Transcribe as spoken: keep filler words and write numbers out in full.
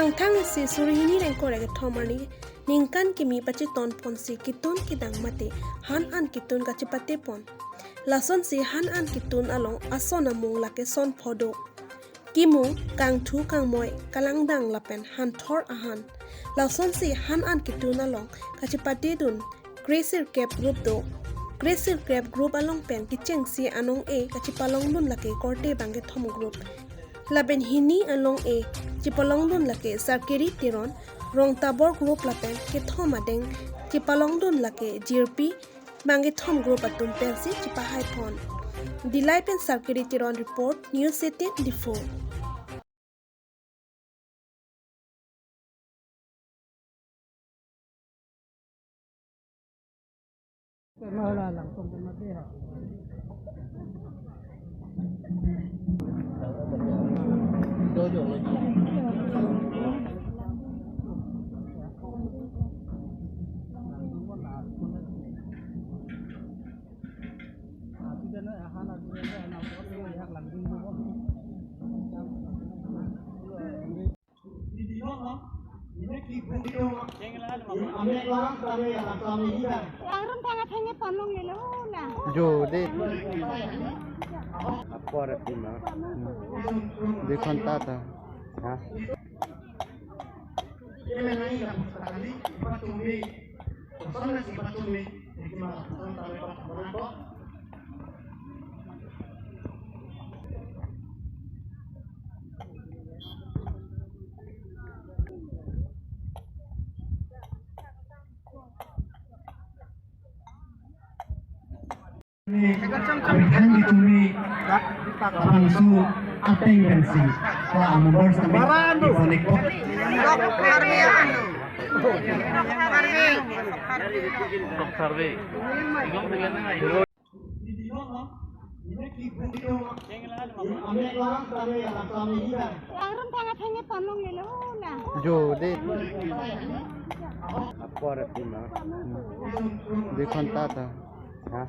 Angthang isi suri hini ingkoi ra kethom arni ningkan kimi pacheton ponsi ketun kedang mate han an ketun kachepate pon. Lasonsi han an ketun along ason amung lake son pho do. Kimung, kangthu kangmoi, kalangdang lapen hanthor ahan. Lasonsi han an ketun along kachepate dun kresirkep group do. Kresirkep group along pen kechengsi anong-e kachepalong dun lake korte bangkethom group. Lapen hini anong-e chepalong dun lake Sarkiri Teron, Rongtabor group lapen kethom adeng chepalong dun lake Jirpi bangkethom group atum pensi chepahai pon. Dillai pen Sarkiri Teron report, News eighteen Diphu. Langrum thang athang e panlong lelo na. Jo de. Apor api ma. Dui khonta ta. Ha? Kami than di tumi, kapangsu ateng pensi. Wah, members kami. Baran tu. Di connect. Dok Harvey, anu. Dok Harvey. Dok Harvey. Igong dengan nang ayo. Langrum thang athang e panlong lelo na. Jo de. Apor api ma. Dui khonta ta. Ha?